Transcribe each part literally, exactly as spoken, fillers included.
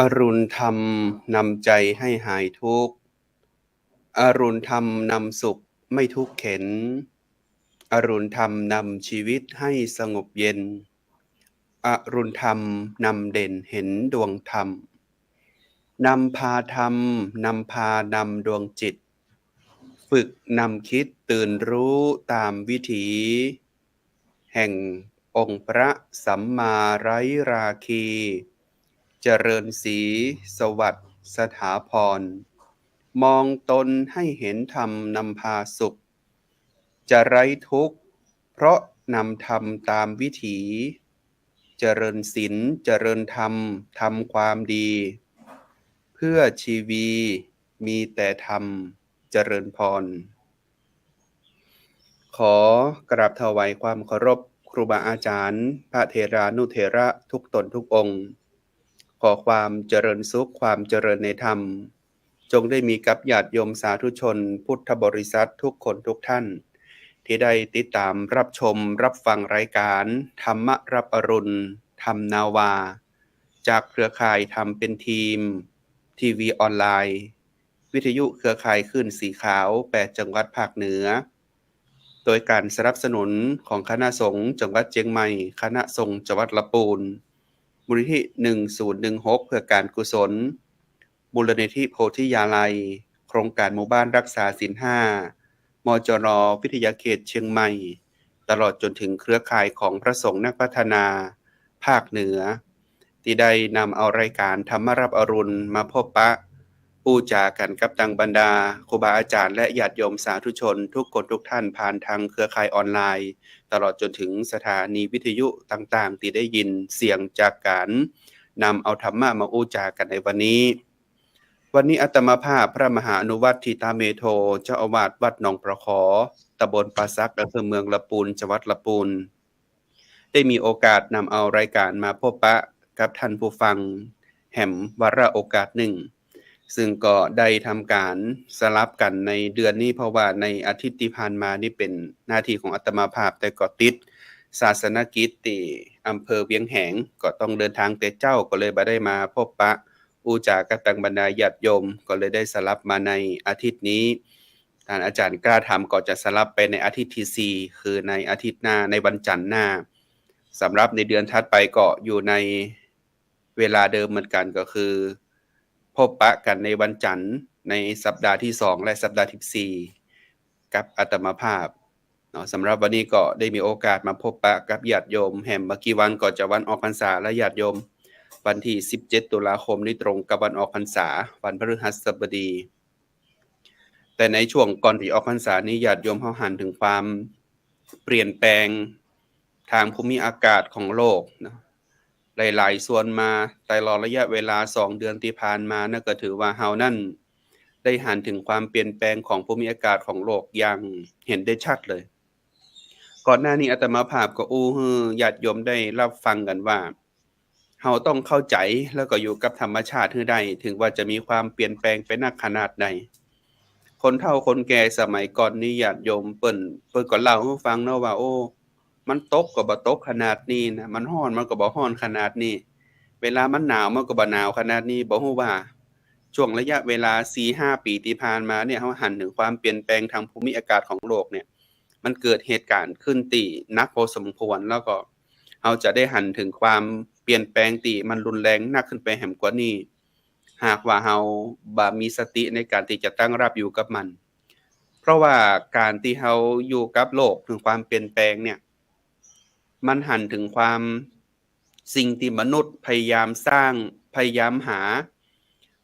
อรุณธรรมนำใจให้หายทุกข์ อรุณธรรมนำสุขไม่ทุกข์เข็ญ อรุณธรรมนำชีวิตให้สงบเย็น อรุณธรรมนำเด่นเห็นดวงธรรม นำพาธรรม นำพานำดวงจิต ฝึกนำคิดตื่นรู้ตามวิถี แห่งองค์พระสัมมาไร้ราคี เจริญศรีสวัสดิ์สถาพร มองตนให้เห็นธรรมนำพาสุข จะไร้ทุกข์เพราะนำธรรมตามวิถี เจริญศีลเจริญธรรมทำความดี เพื่อชีวีมีแต่ธรรม เจริญพร ขอกราบถวายความเคารพครูบาอาจารย์ พระเถรานุเถระทุกตนทุกองค์ ขอความเจริญสุข ความเจริญในธรรม จงได้มีกับญาติโยมสาธุชนพุทธบริษัททุกคนทุกท่าน ที่ได้ติดตามรับชมรับฟังรายการธรรมะรับอรุณ ธรรมนาวา จากเครือข่ายธรรมเป็นธรรม ทีวีออนไลน์ วิทยุเครือข่ายคลื่นสีขาว แปดจังหวัดภาคเหนือ โดยการสนับสนุนของคณะสงฆ์จังหวัดเชียงใหม่ คณะสงฆ์จังหวัดละปูน มูลนิธิหนึ่งศูนย์หนึ่งหก เพื่อการกุศล มูลนิธิโพธิยาลัย โครงการหมู่บ้านรักษาศีลห้า มจร วิทยาเขตเชียงใหม่ ตลอดจนถึงเครือข่ายของพระสงฆ์นักพัฒนาภาคเหนือ ที่ได้นำเอารายการธรรมะรับอรุณมาพบปะอู้จ๋ากั๋นกับตังบรรดาครูบาอาจารย์และญาติโยมสาธุชนทุกคนทุกท่านผ่านทางเครือข่ายออนไลน์ ตลอดจนถึงสถานีวิทยุต่างๆ ที่ได้ยินเสียงจากการนำเอาธรรมะมาอู้จ๋ากั๋นในวันนี้ วันนี้อาตมาภาพพระมหาอนุวัฒน์ ธิตเมโธ เจ้าอาวาสวัดหนองประขอ ตำบลป่าสัก อำเภอเมืองละปูน จังหวัดละปูน ได้มีโอกาสนำเอารายการมาพบปะกับท่านผู้ฟังแหมวาระโอกาสหนึ่ง ซึ่งก็ได้ทำการสลับกั๋นในเดือนนี้ เพราะว่าในอาทิตย์ที่ผ่านมานี่เป๋นหน้าที่ของอาตมาภาพ แต่ก็ติดศาสนกิจตี้อำเภอเวียงแหง ก็ต้องเดินทางแต่เจ๊า ก็เลยบ่ได้มาพบปะอู้จ๋ากับตังบรรดาญาติโยม ก็เลยได้สลับมาในอาทิตย์นี้ ท่านอาจารย์กล้าธรรมก็จะสลับไปในอาทิตย์ที่สี่ คือในอาทิตย์หน้า ในวันจันทร์หน้า สำหรับในเดือนถัดไปก็อยู่ในเวลาเดิมเหมือนกั๋น ก็คือพบปะกั๋นในวันจันทร์ในสัปดาห์ที่สองและสัปดาห์ที่สี่ กับอาตมาภาพเนาะ สำหรับวันนี้ก็ได้มีโอกาสมาพบปะกับญาติโยมแหมบ่กี่วันก็จะวันออกพรรษาและญาติโยม วันที่สิบเจ็ดตุลาคมนี้ตรงกับวันออกพรรษา วันพฤหัสบดี แต่ในช่วงก่อนตี้ออกพรรษานี้ญาติโยมเฮาหันถึงความเปลี่ยนแปลงทางภูมิอากาศของโลกเนาะ หลายๆ ส่วนมาตลอดระยะเวลาสองเดือนตี้ผ่านมานั้นก็ถือว่าเฮานั้นได้หันถึงความเปลี่ยนแปลงของภูมิอากาศของโลกอย่างเห็นได้ชัดเลย ก่อนหน้านี้อาตมาภาพก็อู้หื้อญาติโยมได้รับฟังกั๋นว่า เฮาต้องเข้าใจ๋แล้วก็อยู่กับธรรมชาติหื้อได้ ถึงว่าจะมีความเปลี่ยนแปลงไปนักขนาดใด คนเฒ่าคนแก่สมัยก่อนนี้ญาติโยมเปิ้น เปิ้นก็เล่าหื้อฟังเนาะว่า โอ้ มันตกก็บ่ตกขนาดนี้นะ มันฮ้อนมันก็บ่ฮ้อนขนาดนี้ เวลามันหนาวมันก็บ่หนาวขนาดนี้ บ่ฮู้ว่าช่วงระยะเวลาสี่ห้าปี๋ตี้ผ่านมาเนี่ย เฮาหันถึงความเปลี่ยนแปลงทางภูมิอากาศของโลกเนี่ย มันเกิดเหตุก๋ารณ์ขึ้นตี้หนักพอสมควร แล้วก็เฮาจะได้หันเถิงความเปลี่ยนแปลงตี้มันรุนแรงนักขึ้นไปแหมกว่านี้ หากว่าเฮาบ่มีสติในก๋านตี้จะตั้งรับอยู่กับมัน เพราะว่าก๋านตี้เฮาอยู่กับโลกเถิงความเปลี่ยนแปลงเนี่ย มันหันเถิงความ สิ่งตี้มนุษย์พยายามสร้าง พยายามหา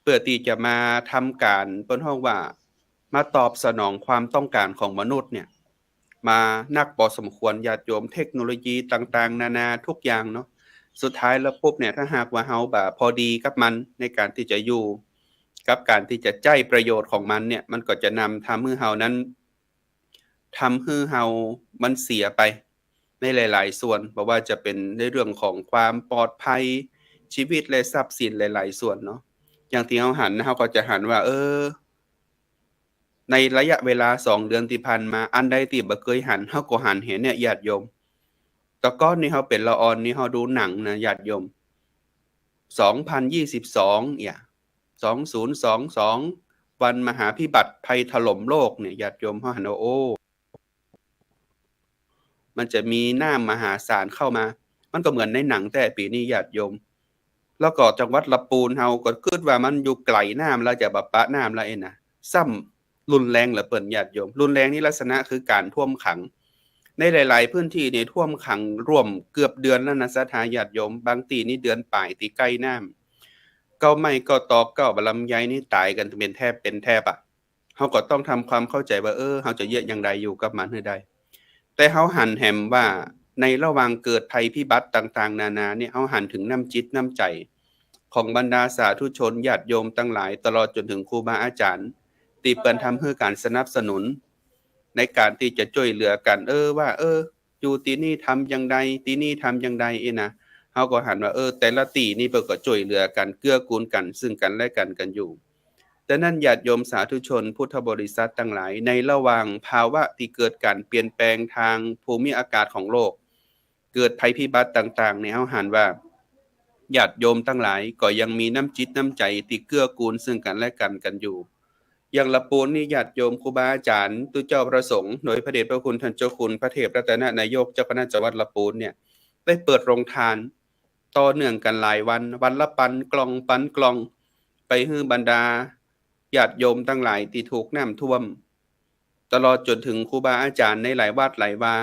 เปื้อตี้จะมาทำก๋าน เปิ้นฮ้องว่า มาตอบสนองความต้องก๋านของมนุษย์เนี่ย มานักพอสมควร ญาติโยม เทคโนโลยีต่างๆ นานาทุกอย่างเนาะ สุดท้ายแล้วปุ๊บเนี่ย ถ้าหากว่าเฮาบ่พอดีกับมันในก๋านตี้จะอยู่ กับก๋านตี้จะใจ๊ประโยชน์ของมันเนี่ย มันก็จะนำทำหื้อเฮานั้น ทำหื้อเฮามันเสียไปในหลายๆ ส่วน บ่ว่าจะเป๋นในเรื่องของความปลอดภัย ชีวิตและทรัพย์สินหลายๆ ส่วนเนาะ อย่างตี้เฮาหันนะ เฮาก็จะหันว่า เออ ในระยะเวลาสองเดือนตี้ผ่านมา อันใดตี้บ่เกยหัน เฮาก็หันแหมเนี่ย ญาติโยม แต่ก่อนนี่เฮาเป๋นละอ่อนนี่ เฮาดูหนังนะ ญาติโยม สองพันยี่สิบสอง เนี่ย สองศูนย์สองสอง วันมหาพิบัติภัยถล่มโลกเนี่ย ญาติโยม เฮาหันว่า โอ้ มันจะมีน้ำมหาศาลเข้ามา มันก็เหมือนในหนังแต๊ ปี๋นี้ ญาติโยม แล้วก็จังหวัดละปูนเฮาก็กึ๊ดว่ามันอยู่ไก๋น้ำแล้ว จะบ่ปะน้ำแล้วเอ้ยนะ ซ้ำรุนแรงเหลือเกิน ญาติโยม รุนแรงนี่ลักษณะคือก๋านท่วมขัง ในหลายๆ พื้นที่นี่ท่วมขังร่วมเกือบเดือนแล้วนะ ศรัทธาญาติโยม บางตี้นี่เดือนป๋ายตี้ใก้น้ำ เก๊าไม้เก๊าตอกเก๊าบ่าลำไยนี่ต๋ายกั๋นเป๋นแถบเป๋นแถบอะ เฮาก็ต้องทำความเข้าใจ๋ว่า เออ เฮาจะเยียะอย่างใดอยู่กับมันหื้อได้ แต่เฮาหันแหมว่า ในระหว่างเกิดภัยพิบัติต่างๆ นานาเนี่ย เฮาหันเถิงน้ำจิตน้ำใจ๋ของบรรดาสาธุชนญาติโยมตังหลาย ตลอดจ๋นเถิงครูบาอาจ๋ารย์ ตี้เปิ้นทำหื้อก๋านสนับสนุน ในก๋านตี้จะจ้วยเหลือกั๋น เออ ว่า เออ อยู่ตี้นี่ทำอย่างใด ตี้นี่ทำอย่างใด เอ้ยนะ เฮาก็หันว่า เออ แต่ละตี้นี่เปิ้นก็จ้วยเหลือกั๋น เกื้อกูลกั๋น ซึ่งกั๋นและกั๋นกั๋นอยู่ ดังนั้นญาติโยมสาธุชนพุทธบริษัทตังหลาย ในระหว่างภาวะตี้เกิดก๋านเปลี่ยนแปลงตางภูมิอากาศของโลก เกิดภัยพิบัติต่างๆ เนี่ย เฮาหันว่า ญาติโยมตังหลายก็ยังมีน้ำจิตน้ำใจ๋ตี้เกื้อกูลซึ่งกั๋นและกั๋นกั๋นอยู่ อย่างละปูนนี่ญาติโยมครูบาอาจ๋ารย์ ตุ๊เจ้าพระสงฆ์ โดยพระเดชพระคุณต้านเจ้าคุณพระเทพรัตนนายก เจ้าคณะจังหวัดละปูนเนี่ย ได้เปิดโรงทานต่อเนื่องกั๋นหลายวัน วันละปันกล่อง ปันกล่อง ไปหื้อบรรดาญาติโยมตังหลายตี้ถูกน้ำท่วม ตลอดจ๋นเถิงครูบาอาจ๋ารย์ในหลายวัดหลายวา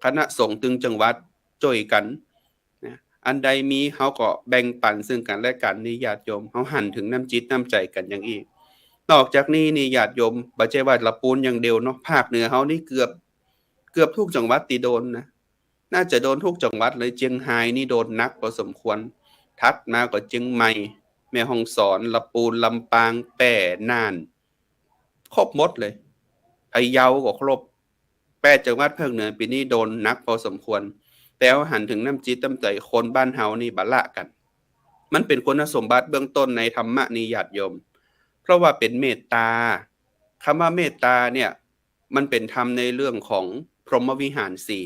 คณะสงฆ์ตึงจังหวัดจ้วยกั๋นนะ อันใดมีเฮาก็แบ่งปั๋นซึ่งกั๋นและกั๋นนี่ญาติโยม เฮาหันเถิงน้ำจิตน้ำใจ๋กั๋นอย่างอี้ นอกจากนี้นี่ญาติโยม บ่ใจ้ว่าละปูนอย่างเดียวเนาะ ภาคเหนือเฮานี่เกือบ เกือบทุกจังหวัดตี้โดนนะ น่าจะโดนทุกจังหวัดเลย เจียงฮายนี่โดนหนักพอสมควร ถัดมาก็เจียงใหม่ แม่ฮ่องสอน ละปูน ลำปาง แป้ น่าน ครบหมดเลย พะเยาก็ครบ แปดจังหวัดภาคเหนือปี๋นี้โดนหนักพอสมควร แต่เฮาหันเถิงน้ำจิตน้ำใจ๋คนบ้านเฮานี่บ่ละกั๋น มันเป๋นคุณสมบัติเบื้องต้นในธรรมะนี่ญาติโยม เพราะว่าเป๋นเมตตา กำว่าเมตตาเนี่ย มันเป๋นธรรมในเรื่องของพรหมวิหารสี่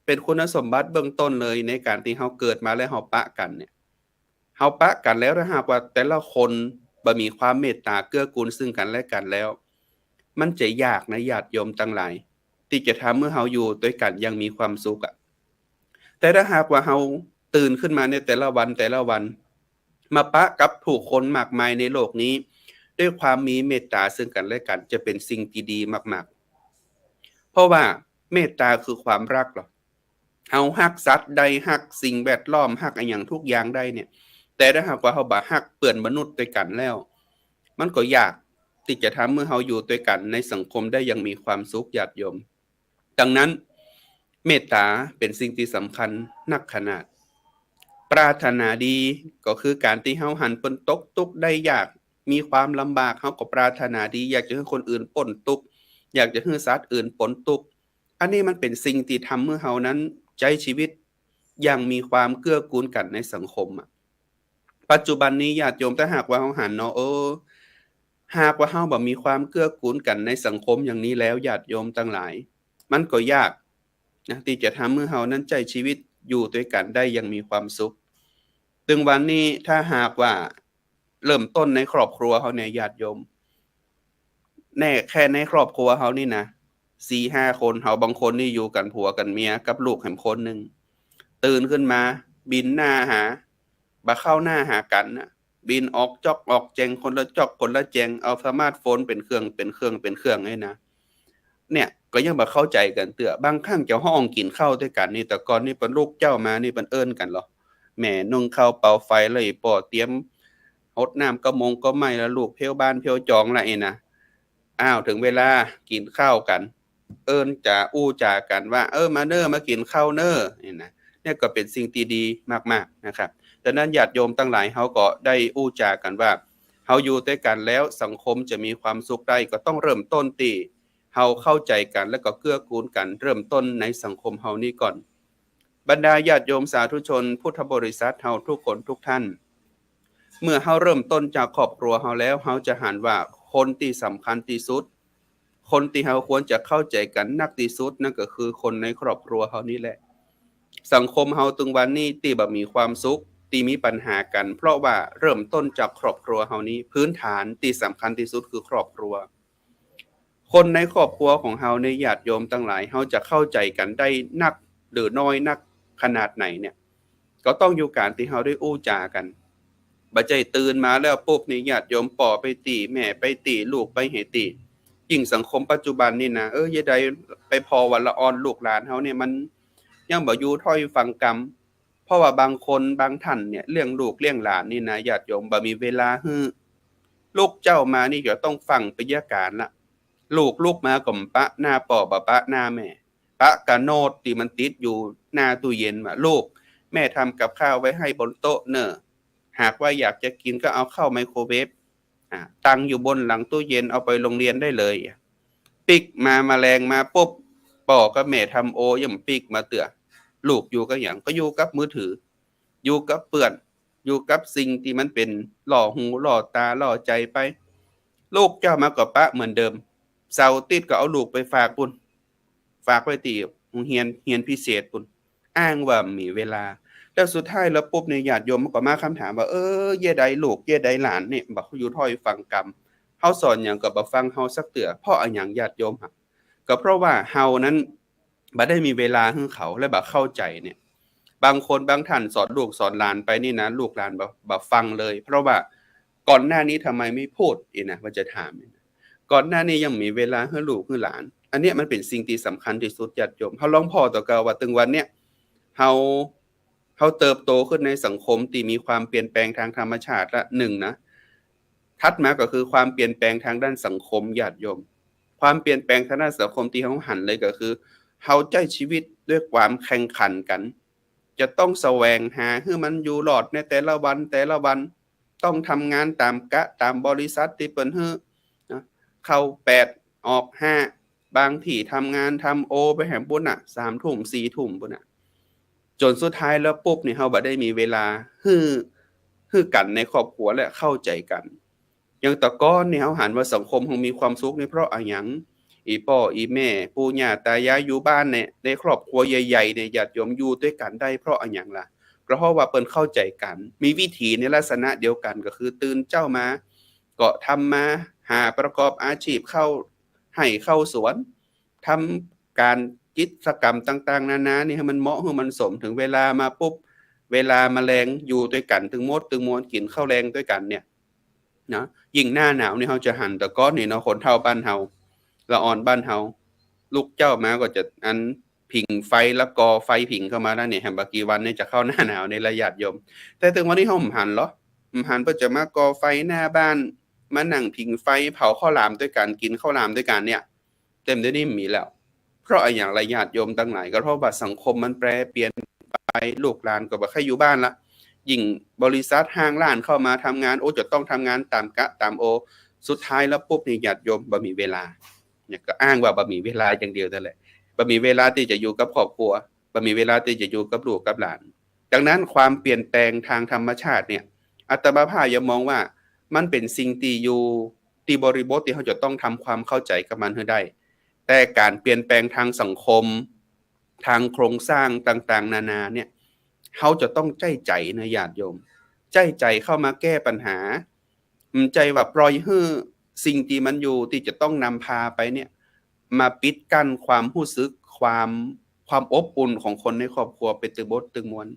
เป๋นคุณสมบัติเบื้องต้นเลยในก๋านตี้เฮาเกิดมาแล้วเฮาปะกั๋นเนี่ย เฮาปะกั๋นแล้ว ถ้าหากว่าแต่ละคนบ่มีความเมตตาเกื้อกูลซึ่งกั๋นและกั๋นแล้ว มันจะยากนะญาติโยมตังหลาย ตี้จะทำหื้อเฮาอยู่ตวยกั๋นอย่างมีความสุขอะ แต่ถ้าหากว่าเฮาตื่นขึ้นมาในแต่ละวันแต่ละวัน มาปะกับผู้คนมากมายในโลกนี้ ด้วยความมีเมตตาซึ่งกั๋นและกั๋น จะเป๋นสิ่งตี้ดีมากๆ เพราะว่าเมตตาคือความฮักเหรอ เฮาฮักสัตว์ได้ ฮักสิ่งแวดล้อม ฮักอะหยังทุกอย่างได้เนี่ย แต่ถ้าหากว่าเฮาบ่ฮักเปื้อนมนุษย์ตวยกั๋นแล้ว มันก็ยากตี้จะทำหื้อเฮาอยู่ตวยกั๋นในสังคมได้อย่างมีความสุขญาติโยม ดังนั้น เมตตาเป๋นสิ่งตี้สำคัญนักขนาด ปรารถนาดีก็คือก๋านตี้เฮาหันเปิ้นตกตุ๊กข์ได้ยาก มีความลำบาก เฮาก็ปรารถนาดี อยากจะหื้อคนอื่นป๊นตุ๊กข์ อยากจะหื้อสัตว์อื่นป๊นตุ๊กข์ อันนี้มันเป๋นสิ่งตี้ทำหื้อเฮานั้นใจ๊ชีวิตอย่างมีความเกื้อกูลกั๋นในสังคมอะ ปัจจุบันนี้ญาติโยม ถ้าหากว่าเฮาหันเนาะ เออ หากว่าเฮาบ่มีความเกื้อกูลกั๋นในสังคมอย่างนี้แล้วญาติโยมตังหลาย มันก็ยากนะ ตี้จะทำหื้อเฮานั้นใจ๊ชีวิตอยู่ตวยกั๋นได้อย่างมีความสุข ตึงวันนี้ถ้าหากว่าเริ่มต้นในครอบครัวเฮาเนี่ยญาติโยม แน่แค่ในครอบครัวเฮานี่นะ สี่ห้าคน เฮาบางคนนี่อยู่กั๋นผัวกั๋นเมียกับลูกแหมคนนึ่ง ตื่นขึ้นมาบินหน้าหา บ่เข้าหน้าหากั๋นนะ บินออกจ๊อกออกแจงคนละจ๊อกคนละแจง เอาสมาร์ทโฟนเป๋นเครื่องเป๋นเครื่องเป๋นเครื่องเลยนะ เนี่ยก็ยังบ่เข้าใจ๋กั๋นเตื้อ บางครั้งจะฮ้องกิ๋นข้าวตวยกั๋นนี่ แต่ก่อนนี่เปิ้นลุกเจ๊ามานี่เปิ้นเอิ้นกั๋นลอ แม่นึ่งข้าวเป่าไฟแล้ว อี่ป้อเตรียมหดน้ำก้าวมงก้าวไม้แล้ว ลูกเพลบ้านเพลจองละเอนะ อ้าว เถิงเวลากิ๋นข้าวกั๋น เอิ้นจ๋าอู้จ๋ากั๋นว่า เออ มาเน่อ มากิ๋นข้าวเน่อ นี่นะ เนี่ยก็เป๋นสิ่งตี้ดีมากๆ นะครับ ดังนั้นญาติโยมตังหลาย เฮาก็ได้อู้จ๋ากั๋นว่า เฮาอยู่ตวยกั๋นแล้วสังคมจะมีความสุขได้ ก็ต้องเริ่มต้นตี้เฮาเข้าใจ๋กั๋น แล้วก็เกื้อกูลกั๋น เริ่มต้นในสังคมเฮานี้ก่อน บรรดาญาติโยมสาธุชนพุทธบริษัทเฮาทุกคนทุกท่าน เมื่อเฮาเริ่มต้นจากครอบครัวเฮาแล้ว เฮาจะหันว่าคนตี้สำคัญตี้สุด คนตี้เฮาควรจะเข้าใจ๋กั๋นนักตี้สุด นั่นก็คือคนในครอบครัวเฮานี้แหละ สังคมเฮาตึงวันนี้ตี้บ่มีความสุข ตี้มีปัญหากั๋น เพราะว่าเริ่มต้นจากครอบครัวเฮานี้ พื้นฐานตี้สำคัญตี้สุดคือครอบครัว คนในครอบครัวของเฮาเนี่ย ญาติโยมตังหลาย เฮาจะเข้าใจ๋กั๋นได้นักหรือน้อยนักขนาดไหนเนี่ย ก็ต้องอยู่ก๋านตี้เฮาได้อู้จ๋ากั๋น บ่ใจ้ตื่นมาแล้วปุ๊บนี่ ญาติโยมป้อไปตี้ แม่ไปตี้ ลูกไปไหตี้ ยิ่งสังคมปัจจุบันนี่นะ เออ เยียะใดไปผ่อว่าละอ่อนลูกหลานเฮาเนี่ย มันยังบ่อยู่ถ้อยฟังกำ เพราะว่าบางคนบางท่านเนี่ย เลี้ยงลูกเลี้ยงหลานนี่นะ ญาติโยม บ่มีเวลาหื้อ ลุกเจ๊ามานี่จะต้องฟั่งไปเยียะก๋านละ ลูกลุกมาก็บ่ปะหน้าป้อ บ่ปะหน้าแม่ ปะกาโนดตี้มันติดอยู่หน้าตู้เย็นว่า ลูก แม่ทำกับข้าวไว้ให้บนโต๊ะเน่อ หากว่าอยากจะกิ๋นก็เอาเข้าไมโครเวฟ อ่า ตั้งอยู่บนหลังตู้เย็น เอาไปโรงเรียนได้เลย ปิ๊กมาแมลงมาปุ๊บ ป้อกับแม่ทำโอยังปิ๊กมาเตื้อ ลูกอยู่กับหยัง ก็อยู่กับมือถือ อยู่กับเปื้อน อยู่กับสิ่งตี้มันเป๋นล่อหูล่อต๋าล่อใจ๋ไป ลุกเจ๊ามาก็ปะเหมือนเดิม เสาร์อาทิตย์ก็เอาลูกไปฝากปู้น ฝากไว้ตี้โฮงเฮียน เฮียนพิเศษปู้น อ้างว่าบ่มีเวลา แล้วสุดท้ายแล้วปุ๊บเนี่ย ญาติโยมมันก็มาคำถามว่า เออ เยียะใดลูก เยียะใดหลานเนี่ย บ่อยู่ถ้อยฟังกำ เฮาสอนหยังก็บ่ฟังเฮาสักเตื้อ เพราะอะหยังญาติโยมฮะ ก็เพราะว่าเฮานั้นบ่ได้มีเวลาหื้อเขา และบ่เข้าใจ๋เนี่ย บางคนบางท่านสอนลูกสอนหลานไปนี่นะ ลูกหลานบ่ บ่ฟังเลย เพราะว่าก่อนหน้านี้ทำไมไม่พูด อีกนะ ว่าจะถาม ก่อนหน้านี้ยังมีเวลาหื้อลูกหื้อหลาน อันเนี้ยมันเป๋นสิ่งตี้สำคัญตี้สุด ญาติโยม เฮาลองผ่อเตื้อก่าว่าตึงวันเนี้ย เฮา เฮาเติบโตขึ้นในสังคมตี้มีความเปลี่ยนแปลงทางธรรมชาติละ นึ่งนะ ถัดมาก็คือความเปลี่ยนแปลงทางด้านสังคม ญาติโยม ความเปลี่ยนแปลงทางด้านสังคมตี้เฮาหันเลยก็คือ เฮาใจ๊ชีวิตด้วยความแข่งขันกั๋น จะต้องแสวงหาหื้อมันอยู่รอดในแต่ละวันแต่ละวัน ต้องทำงานต๋ามกะต๋ามบริษัทตี้เปิ้นหื้อนะ เข้าแปดออกห้า บางตี้ทำงานทำโอไปแหมปู้นน่ะ สามทุ่มสี่ทุ่มปู้นน่ะ จ๋นสุดท้ายแล้วปุ๊บนี่ เฮาบ่ได้มีเวลาหื้อ หื้อกั๋นในครอบครัวและเข้าใจ๋กั๋น อย่างแต่ก่อนนี่ เฮาหันว่าสังคมเฮามีความสุขนี่เพราะอะหยัง อี่ป้ออี่แม่ ปู่ย่าต๋ายายอยู่บ้านเนี่ย ในครอบครัวใหญ่ๆ เนี่ย ญาติโยมอยู่ตวยกั๋นได้เพราะอะหยังล่ะ ก็เพราะว่าเปิ้นเข้าใจ๋กั๋น มีวิถีในลักษณะเดียวกั๋น ก็คือตื่นเจ๊ามา ก็ทำมาหาประกอบอาชีพเข้าไฮ่เข้าสวน ทำก๋านกิจกรรมต่างๆ นานานี่หื้อมันเหมาะหื้อมันสม เถิงเวลามาปุ๊บ เวลามาแลงอยู่ตวยกั๋น ตึงหมดตึงมวลกิ๋นข้าวแลงตวยกั๋นเนี่ยนะ ยิ่งหน้าหนาวนี่ เฮาจะหันแต่ก่อนนี่เนาะ คนเฒ่าบ้านเฮา ละอ่อนบ้านเฮา ลุกเจ๊ามาก็จะอันผิงไฟ แล้วก่อไฟผิงเข้ามาแล้วเนี่ย แหมบ่กี่วันเนี่ยจะเข้าหน้าหนาวนี่ละ ญาติโยม แต่ตึงวันนี้เฮาบ่หันลอ บ่หันเปิ้นจะมาก่อไฟหน้าบ้าน มานั่งผิงไฟเผาข้าวหลามตวยกั๋น กิ๋นข้าวหลามตวยกั๋นเนี่ย เต็มเดี๋ยวนี้บ่มีแล้ว เพราะอะหยังล่ะ ญาติโยมตังหลาย ก็เพราะว่าสังคมมันแปรเปลี่ยนไป ลูกหลานก็บ่ใค่อยู่บ้านละ ยิ่งบริษัทห้างร้านเข้ามาทำงาน โอ้ จะต้องทำงานต๋ามกะต๋ามโอ สุดท้ายแล้วปุ๊บนี่ ญาติโยมบ่มีเวลา เนี่ยก็อ้างว่าบ่มีเวลาอย่างเดียวนั่นแหละ บ่มีเวลาตี้จะอยู่กับครอบครัว บ่มีเวลาตี้จะอยู่กับลูกกับหลาน ดังนั้นความเปลี่ยนแปลงทางธรรมชาติเนี่ย อาตมาภาพยังมองว่ามันเป๋นสิ่งตี้อยู่ตี้บริบทตี้เฮาจะต้องทำความเข้าใจ๋กับมันหื้อได้ แต่ก๋านเปลี่ยนแปลงทางสังคม ทางโครงสร้างต่างๆ นานาเนี่ย เฮาจะต้องใจ๊ใจ๋นะญาติโยม ใจ๊ใจ๋เข้ามาแก้ปัญหา บ่ใจ้ว่าปล่อยหื้อสิ่งตี้มันอยู่ตี้จะต้องนำพาไปเนี่ย มาปิดกั้นความฮู้สึก ความ ความอบอุ่นของคนในครอบครัวไปตึงบดตึงมวล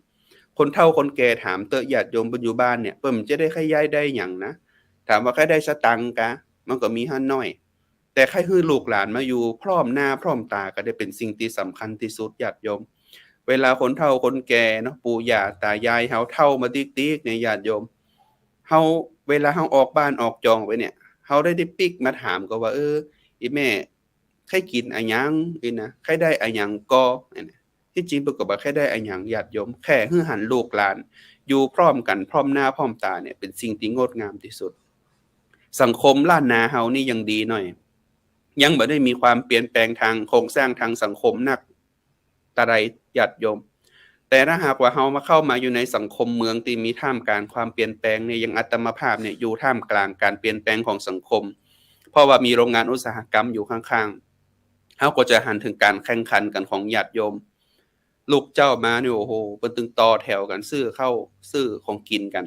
คนเฒ่าคนแก่ถามเต๊อะญาติโยม เปิ้นอยู่บ้านเนี่ย เปิ้นจะได้ใค่ย้ายได้หยังนะ ถามว่าใค่ได้สตางค์กา มันก็มีหั้นน้อย แต่ใค่หื้อลูกหลานมาอยู่พร้อมหน้าพร้อมตาก็ได้เป๋นสิ่งตี้สำคัญตี้สุดญาติโยม เวลาคนเฒ่าคนแก่เนาะ ปู่ย่าตายายเฮาเฒ่ามาติ๊กๆ เนี่ยญาติโยม เฮา เวลาเฮาออกบ้านออกจองไปเนี่ย เฮาได้ ได้ปิ๊กมาถามก่อว่า เออ อี่แม่ ใค่กิ๋นอะหยัง อี้นะ ใค่ได้อะหยังก่อ อี้นะ ตี้จริงเปิ้นก็บ่ใค่ได้อะหยังญาติโยม แค่หื้อหันลูกหลาน อยู่พร้อมกั๋นพร้อมหน้าพร้อมตาเนี่ย เป๋นสิ่งตี้งดงามตี้สุด สังคมล้านนาเฮานี่ยังดีหน่อย ยังบ่ได้มีความเปลี่ยนแปลงตางโครงสร้างตางสังคมนัก ตะใดญาติโยม แต่ถ้าหากว่าเฮามาเข้ามาอยู่ในสังคมเมืองตี้มีท่ามกลางความเปลี่ยนแปลงเนี่ย อย่างอาตมาภาพเนี่ยอยู่ท่ามกลางก๋านเปลี่ยนแปลงของสังคม เพราะว่ามีโรงงานอุตสาหกรรมอยู่ข้างๆ เฮาก็จะหันเถิงก๋านแข่งขันกั๋นของญาติโยม ลุกเจ๊ามานี่ โอ้โห เปิ้นตึงต่อแถวกั๋นซื้อข้าวซื้อของกิ๋นกั๋น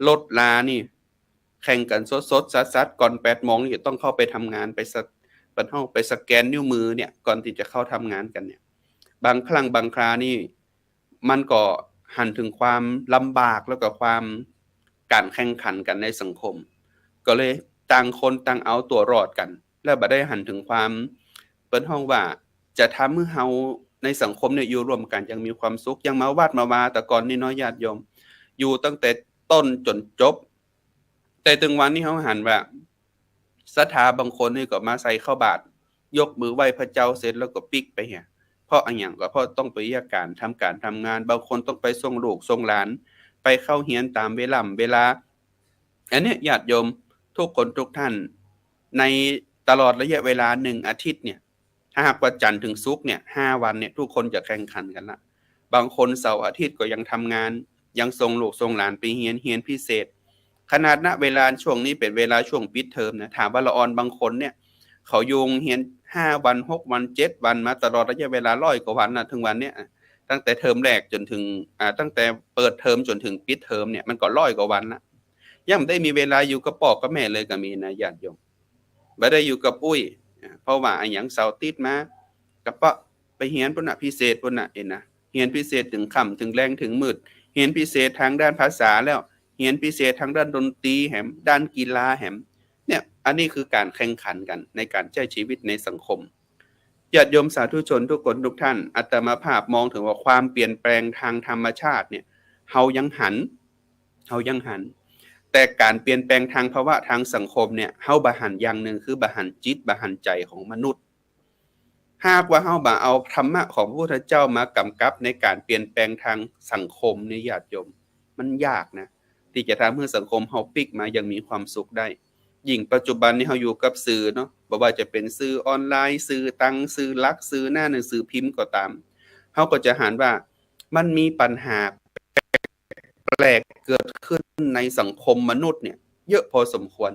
รถลานี่ แข่งกั๋นสดๆ สัดๆ ก่อนแปดโมงนี่จะต้องเข้าไปทำงาน ไปสะ เปิ้นเฮาไปสแกนนิ้วมือเนี่ย ก่อนตี้จะเข้าทำงานกั๋นเนี่ย บางครั้งบางครานี่ มันก็หันเถิงความลำบาก แล้วก็ความก๋านแข่งขันกั๋นในสังคม ก็เลยต่างคนต่างเอาตั๋วรอดกั๋น แล้วบ่ได้หันเถิงความ เปิ้นฮ้องว่าจะทำหื้อเฮาในสังคมเนี่ยอยู่ร่วมกั๋นอย่างมีความสุข อย่างมาวัดมาวาแต่ก่อนนี่เนาะญาติโยม อยู่ตั้งแต่ต้นจ๋นจบ แต่ตึงวันนี้เฮาหันว่า ศรัทธาบางคนนี่ก็มาใส่ข้าวบาตร ยกมือไหว้พระเจ้าเสร็จแล้วก็ปิ๊กไปเหีย เพราะอะหยัง ก็เพราะต้องไปเวียกก๋าน ทำก๋านทำงาน บางคนต้องไปส่งลูกส่งหลาน ไปเข้าเฮียนต๋ามเวล่ำเวลา อันเนี้ยญาติโยมทุกคนทุกท่าน ในตลอดระยะเวลาหนึ่งอาทิตย์เนี่ย ถ้าหากว่าจันทร์ถึงศุกร์เนี่ย ห้าวันเนี่ย ทุกคนจะแข่งขันกั๋นละ บางคนเสาร์อาทิตย์ก็ยังทำงาน ยังส่งลูกส่งหลานไปเฮียน เฮียนพิเศษ ขนาด ณ เวลาช่วงนี้เป๋นเวลาช่วงปิดเทอมนะ ถามว่าละอ่อนบางคนเนี่ย เขาอยู่โฮงเฮียนห้าวัน หกวัน เจ็ดวัน มาตลอดระยะเวลาร้อยกว่าวันนะ เถิงวันเนี้ย ตั้งแต่เทอมแรกจ๋นเถิง อ่า ตั้งแต่เปิดเทอมจ๋นเถิงปิดเทอมเนี่ย มันก็ร้อยกว่าวันละ ยังบ่ได้มีเวลาอยู่กับป้อกับแม่เลยก็มีนะญาติโยม บ่ได้อยู่กับอุ้ย อ่า เพราะว่าอะหยังเสาร์ติดมา ก็เปาะไปเฮียนปู้นน่ะ พิเศษปู้นน่ะ เห็นนะ เฮียนพิเศษเถิงค่ำเถิงแลงเถิงมืด เฮียนพิเศษตางด้านภาษาแล้ว เฮียนพิเศษตางด้านดนตรีแหม ด้านกีฬาแหม เนี่ย อันนี้คือก๋านแข่งขันกั๋นในก๋านใจ๊ชีวิตในสังคม ญาติโยมสาธุชนทุกคนทุกท่าน อาตมาภาพมองเถิงว่าความเปลี่ยนแปลงตางธรรมชาติเนี่ย เฮายังหัน เฮายังหัน แต่ก๋านเปลี่ยนแปลงตางภาวะตางสังคมเนี่ย เฮาบ่หันอย่างนึ่ง คือบ่หันจิต บ่หันใจ๋ของมนุษย์ หากว่าเฮาบ่เอาธรรมะของพระพุทธเจ้ามาก๋ำกับในก๋านเปลี่ยนแปลงตางสังคมนี่ญาติโยม มันยากนะ ตี้จะทำหื้อสังคมเฮาปิ๊กมาอย่างมีความสุขได้ ยิ่งปัจจุบันนี้เฮาอยู่กับสื่อเนาะ บ่ว่าจะเป๋นสื่อออนไลน์ สื่อตัง สื่อหลัก สื่อหน้าหนังสือพิมพ์ก็ต๋าม เฮาก็จะหันว่ามันมีปัญหาแปลกๆ เกิดขึ้นในสังคมมนุษย์เนี่ย เยอะพอสมควร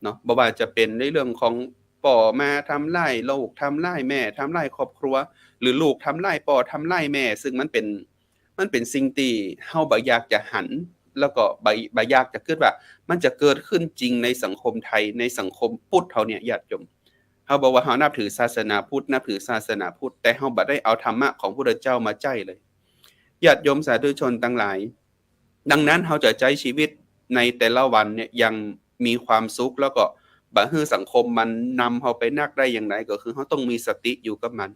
เนาะ บ่ว่าจะเป๋นในเรื่องของป้อมาทำร้ายลูก ทำร้ายแม่ ทำร้ายครอบครัว หรือลูกทำร้ายป้อ ทำร้ายแม่ ซึ่งมันเป๋น มันเป๋นสิ่งตี้เฮาบ่อยากจะหัน แล้วก็บ่ บ่อยากจะกึ๊ดว่ามันจะเกิดขึ้นจริงในสังคมไทย ในสังคมพุทธเฮาเนี่ยญาติโยม เฮาบอกว่าเฮานับถือศาสนาพุทธ นับถือศาสนาพุทธ แต่เฮาบ่ได้เอาธรรมะของพุทธเจ้ามาใจ๊เลย ญาติโยมสาธุชนตังหลาย ดังนั้นเฮาจะใจ๊ชีวิตในแต่ละวันเนี่ยอย่างมีความสุข แล้วก็บ่หื้อสังคมมันนำเฮาไปนักได้อย่างใด ก็คือเฮาต้องมีสติอยู่กับมัน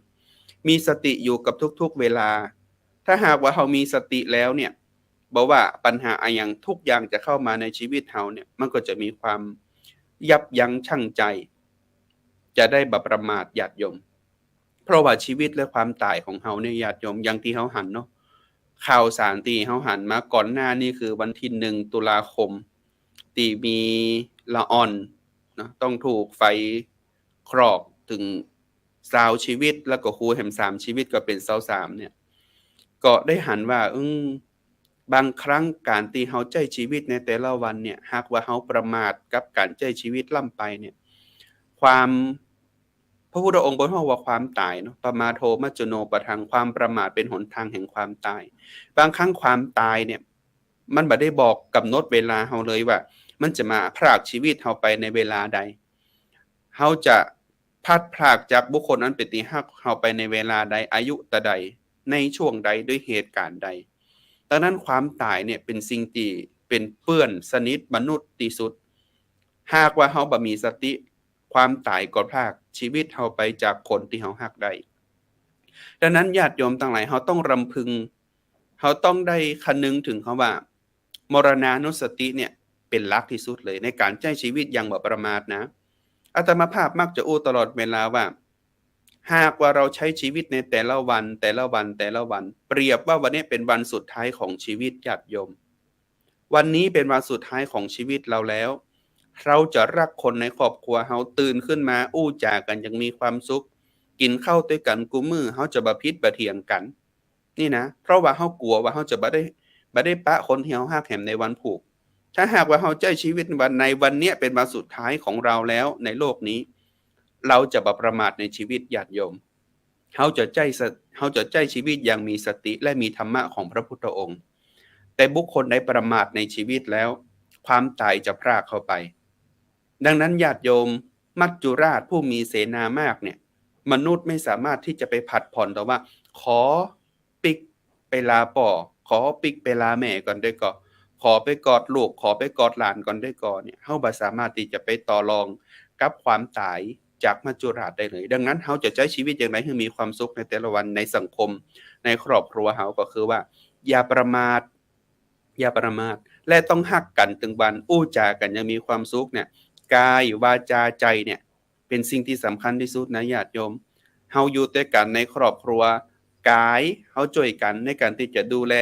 มีสติอยู่กับทุกๆ เวลา ถ้าหากว่าเฮามีสติแล้วเนี่ย บ่ว่าปัญหาอะหยัง ทุกอย่างจะเข้ามาในชีวิตเฮาเนี่ย มันก็จะมีความยับยั้งชั่งใจ จะได้บ่ประมาทญาติโยม เพราะว่าชีวิตและความต๋ายของเฮาเนี่ยญาติโยม อย่างตี้เฮาหันเนาะ ข่าวสารตี้เฮาหันมาก่อนหน้านี้คือวันตี้หนึ่งตุลาคม ตี้มีละอ่อนเนาะ ต้องถูกไฟคลอกเถิงซาวชีวิต แล้วก็ครูแหมสามชีวิตก็เป๋นซาวสามเนี่ย ก็ได้หันว่า อืม บางครั้งก๋านตี้เฮาใจ๊ชีวิตในแต่ละวันเนี่ย หากว่าเฮาประมาทกับก๋านใจ๊ชีวิตล้ำไปเนี่ย ความ พระพุทธองค์เปิ้นฮ้องว่าความต๋ายเนาะ ปมาโทมัจจโนปะทัง ความประมาทเป๋นหนตางแห่งความต๋าย บางครั้งความต๋ายเนี่ย มันบ่ได้บอกก๋ำหนดเวลาเฮาเลยว่า มันจะมาพรากชีวิตเฮาไปในเวลาใด เฮาจะ พลัดพรากจากบุคคลอันเป๋นตี้ฮักเฮาไปในเวลาใด อายุเต้าใด ในช่วงใด ด้วยเหตุก๋ารณ์ใด ดังนั้นความต๋ายเนี่ยเป๋นสิ่งตี้เป๋นเปื้อนสนิทมนุษย์ตี้สุด หากว่าเฮาบ่มีสติ ความต๋ายก็พรากจีวิตเฮาไปจากคนตี้เฮาฮักได้ ดังนั้นญาติโยมตังหลาย เฮาต้องรำพึง เฮาต้องได้คะนึงเถิงกำว่า มรณานุสติเนี่ยเป๋นหลักตี้สุดเลย ในก๋านใจ๊จีวิตอย่างบ่ประมาทนะ อาตมาภาพมักจะอู้ตลอดเวลาว่า หากว่าเฮาใจ๊จีวิตในแต่ละวัน แต่ละวัน แต่ละวัน เปรียบว่าวันนี้เป๋นวันสุดท้ายของจีวิต ญาติโยม วันนี้เป๋นวันสุดท้ายของจีวิตเฮาแล้ว เฮาจะฮักคนในครอบครัวเฮา ตื่นขึ้นมาอู้จ๋ากั๋นอย่างมีความสุข กิ๋นข้าวตวยกั๋นกู้มื้อ เฮาจะบ่ผิดบ่เถียงกั๋น นี่นะ เพราะว่าเฮากลัวว่าเฮาจะบ่ได้ บ่ได้ปะคนตี้เฮาฮักแหมในวันผุ ถ้าหากว่าเฮาใจ๊จีวิตวัน ในวันเนี้ยเป๋นวันสุดท้ายของเฮาแล้วในโลกนี้ เฮาจะบ่ประมาทในจีวิต ญาติโยม เฮาจะใจ๊ส- เฮาจะใจ๊จีวิตอย่างมีสติและมีธรรมะของพระพุทธองค์ แต่บุคคลใดประมาทในจีวิตแล้ว ความต๋ายจะพรากเฮาไป ดังนั้นญาติโยม มัจจุราชผู้มีเสนามากเนี่ย มนุษย์ไม่สามารถตี้จะไปผัดผ่อนต่อว่า ขอปิ๊กไปลาป้อ ขอปิ๊กไปลาแม่ก่อนได้ก่อ ขอไปกอดลูก ขอไปกอดหลานก่อนได้ก่อเนี่ย เฮาบ่สามารถตี้จะไปต่อรองกับความต๋ายจากมัจจุราชได้เลย ดังนั้นเฮาจะใจ๊จีวิตอย่างใดหื้อมีความสุขในแต่ละวัน ในสังคม ในครอบครัวเฮา ก็คือว่า อย่าประมาท อย่าประมาท และต้องฮักกั๋นตึงวัน อู้จ๋ากั๋นอย่างมีความสุขเนี่ย กาย วาจา ใจ๋เนี่ย เป๋นสิ่งตี้สำคัญตี้สุดนะญาติโยม เฮาอยู่ตวยกั๋นในครอบครัว กาย เฮาจ้วยกั๋นในก๋านตี้จะดูแล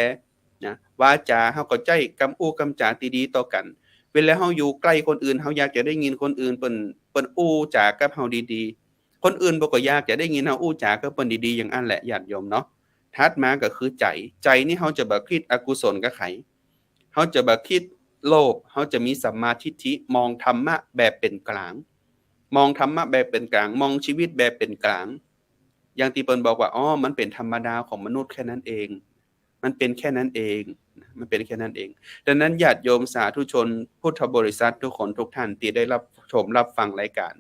นะ วาจา เฮาก็ใจ๊กำอู้กำจ๋าตี้ดีต่อกั๋น เวลาเฮาอยู่ใก้คนอื่น เฮาอยากจะได้ยินคนอื่นเปิ้น เปิ้นอู้จ๋ากับเฮาดีๆ คนอื่นเปิ้นก็อยากจะได้ยินเฮาอู้จ๋ากับเปิ้นดีๆ อย่างอั้นแหละญาติโยมเนาะ ถัดมาก็คือใจ๋ ใจ๋นี่เฮาจะบ่กึ๊ดอกุศลกับใผ เฮาจะบ่กึ๊ดโลภ เฮาจะมีสัมมาทิฏฐิ มองธรรมะแบบเป๋นกลาง มองธรรมะแบบเป๋นกลาง มองจีวิตแบบเป๋นกลาง อย่างตี้เปิ้นบอกว่า อ๋อ มันเป๋นธรรมดาของมนุษย์แค่นั้นเอง มันเป๋นแค่นั้นเอง มันเป๋นแค่นั้นเอง ดังนั้นญาติโยมสาธุชนพุทธบริษัททุกคนทุกท่านตี้ได้รับชมรับฟังรายก๋าน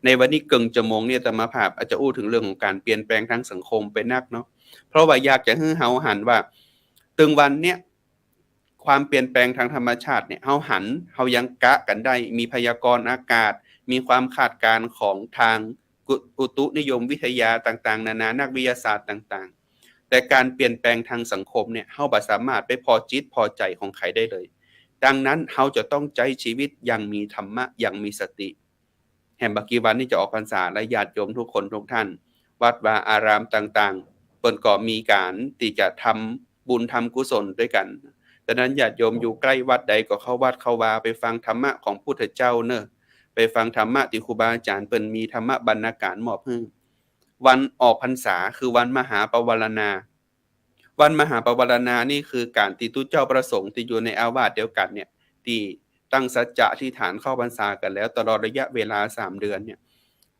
ในวันนี้เกิ่งจะโมงเนี่ย อาตมาภาพอาจจะอู้เถิงเรื่องของก๋านเปลี่ยนแปลงตางสังคมไปนักเนาะ เพราะว่าอยากจะหื้อเฮาหันว่า ตึงวันเนี่ย ความเปลี่ยนแปลงตางธรรมชาติเนี่ย เฮาหัน เฮายังกะกั๋นได้ มีพยากรณ์อากาศ มีความคาดการณ์ของตางอุตุนิยมวิทยาต่างๆ นานา นักวิทยาศาสตร์ต่างๆ แต่ก๋านเปลี่ยนแปลงตางสังคมเนี่ย เฮาบ่สามารถไปผ่อจิตผ่อใจ๋ของใผได้เลย ดังนั้นเฮาจะต้องใจ๊จีวิตอย่างมีธรรมะ อย่างมีสติ แหมบ่กี่วันนี้จะออกพรรษาแล้ว ญาติโยมทุกคนทุกท่าน วัดวาอารามต่างๆ เปิ้นก็มีก๋านตี้จะทำบุญทำกุศลตวยกั๋น ดังนั้นญาติโยมอยู่ใก้วัดใดก็เข้าวัดเข้าวา ไปฟังธรรมะของพุทธเจ้าเน่อ ไปฟังธรรมะตี้ครูบาอาจ๋ารย์เปิ้นมีธรรมะบรรณาการมอบหื้อ วันออกพรรษาคือวันมหาปวารณา วันมหาปวารณานี่คือก๋านตี้ตุ๊เจ้าพระสงฆ์ตี้อยู่ในอาวาสเดียวกั๋นเนี่ย ตี้ตั้งสัจจะอธิษฐานเข้าพรรษากั๋นแล้วตลอดระยะเวลาสามเดือนเนี่ย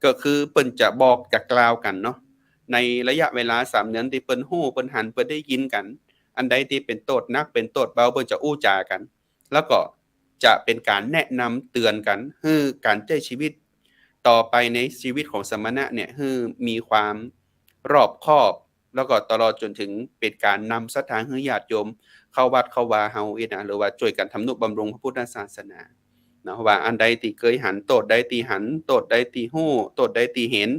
ก็คือเปิ้นจะบอกจะกล่าวกั๋นเนาะ ในระยะเวลาสามเดือนตี้เปิ้นฮู้ เปิ้นหัน เปิ้นได้ยินกั๋น อันใดตี้เป๋นโต้ษหนัก เป๋นโต้ษเบา เปิ้นจะอู้จ๋ากั๋น แล้วก็จะเป๋นก๋านแนะนำเตือนกั๋น หื้อก๋านใจ๊จีวิตต่อไปในจีวิตของสมณะเนี่ย หื้อมีความรอบคอบ แล้วก็ตลอดจ๋นเถิงเป๋นก๋านนำศรัทธาหื้อญาติโยมเข้าวัดเข้าวาเฮาอี้นะ หรือว่าจ้วยกั๋นทำนุบำรุงพระพุทธศาสนาเนาะ ว่าอันใดตี้เกยหัน โต้ษใดตี้หัน โต้ษใดตี้ฮู้ โต้ษใดตี้หัน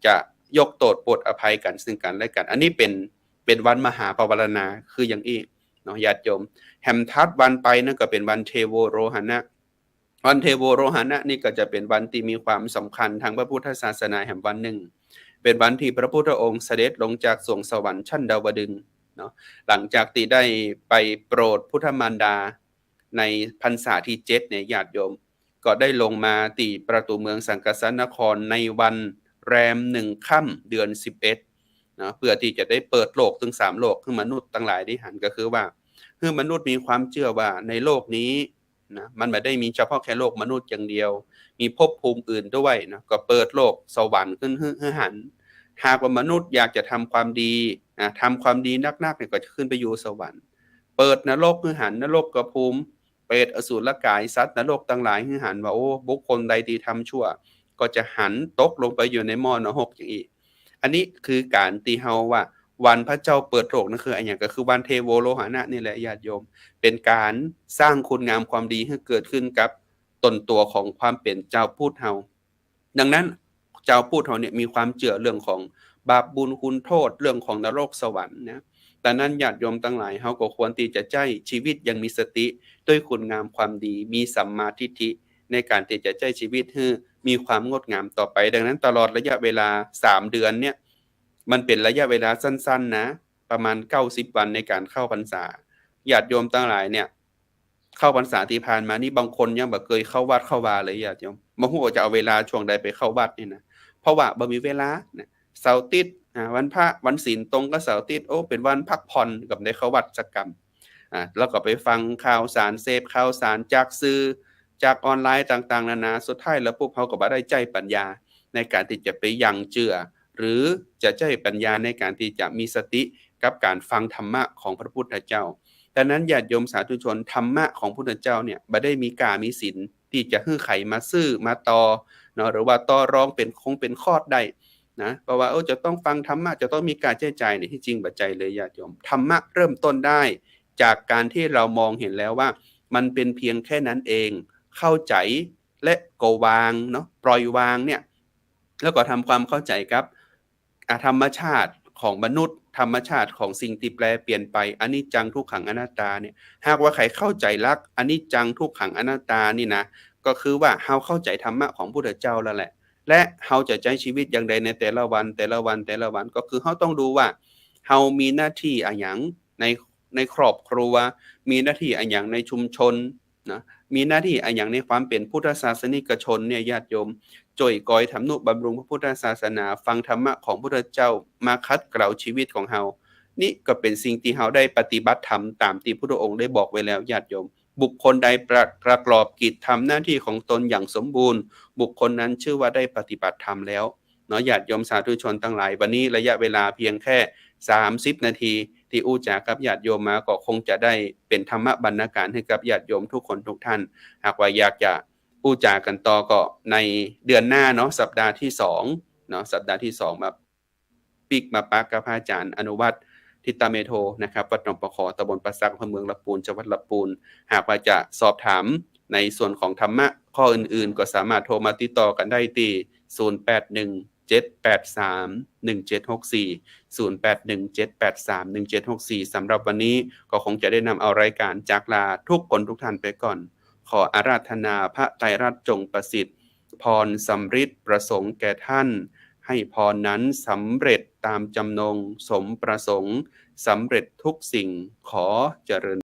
จะยกโต้ษโปรดอภัยกั๋นซึ่งกั๋นและกั๋น อันนี้เป๋น เป๋นวันมหาปวารณาคืออย่างอี้เนาะญาติโยม แหมถัดวันไปนั่นก็เป๋นวันเทโวโรหณะ วันเทโวโรหณะนี่ก็จะเป๋นวันตี้มีความสำคัญตางพระพุทธศาสนาแหมวันนึ่ง เป๋นวันตี้พระพุทธองค์เสด็จลงจากสวงสวรรค์ชั้นดาวดึงส์เนาะ หลังจากตี้ได้ไปโปรดพุทธมารดาในพรรษาตี้เจ็ดเนี่ยญาติโยม ก็ได้ลงมาตี้ประตู๋เมืองสังกสานครในวันแรมหนึ่งค่ำเดือนสิบเอ็ดเนาะ เปื้อตี้จะได้เปิดโลกตึงสามโลกหื้อมนุษย์ตังหลายได้หัน ก็คือว่าหื้อมนุษย์มีความเจื้อว่าในโลกนี้ นะ มันบ่ได้มีเฉพาะแค่โลกมนุษย์อย่างเดียว มีภพภูมิอื่นด้วยนะ ก็เปิดโลกสวรรค์ขึ้นหื้อ หื้อหัน หากว่ามนุษย์อยากจะทำความดีนะ ทำความดีนักๆ เนี่ย ก็จะขึ้นไปอยู่สวรรค์ เปิดนรกหื้อหัน นรกภูมิ เปรตอสุรกาย สัตว์นรกตังหลายหื้อหัน ว่า โอ้ บุคคลใดตี้ทำชั่ว ก็จะหันตกลงไปอยู่ในหม้อนรกอย่างอี้ อันนี้คือก๋านตี้เฮาว่าวันพระเจ้าเปิดโลกนั่นคืออะหยัง ก็คือวันเทโวโรหณะนี่แหละญาติโยม เป๋นก๋านสร้างคุณงามความดีหื้อเกิดขึ้นกับต๋นตั๋วของความเป๋นจาวพุทธเฮา ดังนั้นจาวพุทธเฮาเนี่ยมีความเจื้อเรื่องของบาปบุญคุณโทษ เรื่องของนรกสวรรค์นะ ดังนั้นญาติโยมตังหลาย เฮาก็ควรตี้จะใจ๊ชีวิตอย่างมีสติ ด้วยคุณงามความดี มีสัมมาทิฏฐิ ในก๋านตี้จะใจ๊ชีวิตหื้อมีความงดงามต่อไป ดังนั้นตลอดระยะเวลาสามเดือนเนี่ย มันเป๋นระยะเวลาสั้นๆ นะ ประมาณเก้าสิบวันในก๋านเข้าพรรษา ญาติโยมตังหลายเนี่ย เข้าพรรษาตี้ผ่านมานี่บางคนยังบ่เกยเข้าวัดเข้าวาเลยญาติโยม บ่ฮู้ว่าจะเอาเวลาช่วงใดไปเข้าวัดนี่นะ เพราะว่าบ่มีเวลานะ เสาร์อาทิตย์ อ่า วันพระวันศีลตรงกับเสาร์อาทิตย์ โอ้ เป๋นวันพักผ่อน ก็บ่ได้เข้าวัดสักกำ อ่า แล้วก็ไปฟังข่าวสาร เสพข่าวสารจากสื่อ จากออนไลน์ต่างๆ นานา สุดท้ายแล้วปุ๊บ เฮาก็บ่ได้ใจ๊ปัญญาในก๋านตี้จะไปยั้งเจื้อ หรือจะใจ๊ปัญญาในก๋านตี้จะมีสติกับก๋านฟังธรรมะของพระพุทธเจ้า ดังนั้นญาติโยมสาธุชน ธรรมะของพุทธเจ้าเนี่ย บ่ได้มีก้ามีสินตี้จะหื้อใผมาซื้อมาต่อเนาะ หรือว่าต่อรองเป๋นคงเป๋นคอร์สได้นะ เพราะว่า เออ จะต้องฟังธรรมะ จะต้องมีก้าใจ๊จ่ายเนี่ย ตี้จริงบ่ใจ้เลยญาติโยม ธรรมะเริ่มต้นได้จากก๋านตี้เฮามองหันแล้วว่ามันเป๋นเพียงแค่นั้นเอง เข้าใจ๋และก็วางเนาะ ปล่อยวางเนี่ย แล้วก็ทำความเข้าใจ๋กับ อ่ะ ธรรมชาติของมนุษย์ ธรรมชาติของสิ่งตี้แปรเปลี่ยนไป อนิจจัง ทุกขัง อนัตตาเนี่ย หากว่าใผเข้าใจ๋หลักอนิจจัง ทุกขัง อนัตตานี่นะ ก็คือว่าเฮาเข้าใจ๋ธรรมะของพุทธเจ้าแล้วแหละ และเฮาจะใจ๊ชีวิตอย่างใดในแต่ละวัน แต่ละวัน แต่ละวัน ก็คือเฮาต้องดูว่า เฮามีหน้าตี้อะหยังใน ในครอบครัว มีหน้าตี้อะหยังในชุมชนนะ มีหน้าตี้อะหยังในความเป๋นพุทธศาสนิกชนเนี่ย ญาติโยม จ้วยกอยทำนุบำรุงพระพุทธศาสนา ฟังธรรมะของพุทธเจ้ามาขัดเกลาชีวิตของเฮา นี่ก็เป๋นสิ่งตี้เฮาได้ปฏิบัติธรรมต๋ามตี้พุทธองค์ได้บอกไว้แล้ว ญาติโยม บุคคลใดประ ประกอบกิจทำหน้าตี้ของตนอย่างสมบูรณ์ บุคคลนั้นชื่อว่าได้ปฏิบัติธรรมแล้วเนาะ ญาติโยมสาธุชนตังหลาย วันนี้ระยะเวลาเพียงแค่สามสิบนาที ตี้อู้จ๋ากับญาติโยมมา ก็คงจะได้เป๋นธรรมบรรณาการหื้อกับญาติโยมทุกคนทุกท่าน หากว่าอยากจะอู้จ๋ากั๋นต่อก็ในเดือนหน้าเนาะ สัปดาห์ตี้สองเนาะ สัปดาห์ตี้สองมาปิ๊กมาปะกับพระอาจ๋ารย์อนุวัฒน์ ทิตเมโธนะครับ วัดหนองปะขอ ตำบลป่าสัก อำเภอเมืองลำพูน จังหวัดลำพูน หากว่าจะสอบถามในส่วนของธรรมะข้ออื่นๆ ก็สามารถโทรมาติดต่อกั๋นได้ตี้ ศูนย์แปดหนึ่ง เจ็ดแปดสาม หนึ่งเจ็ดหกสี่ ศูนย์แปดหนึ่ง เจ็ดแปดสาม หนึ่งเจ็ดหกสี่ สำหรับวันนี้ก็คงจะได้นำเอารายการจากลาทุกคนทุกท่านไปก่อน ขออาราธนาพระไตรรัตน์จงประสิทธิ์ พรสำริดประสงค์แก่ท่าน ให้พรนั้นสำเร็จตามจำนง สมประสงค์ สำเร็จทุกสิ่ง ขอเจริญ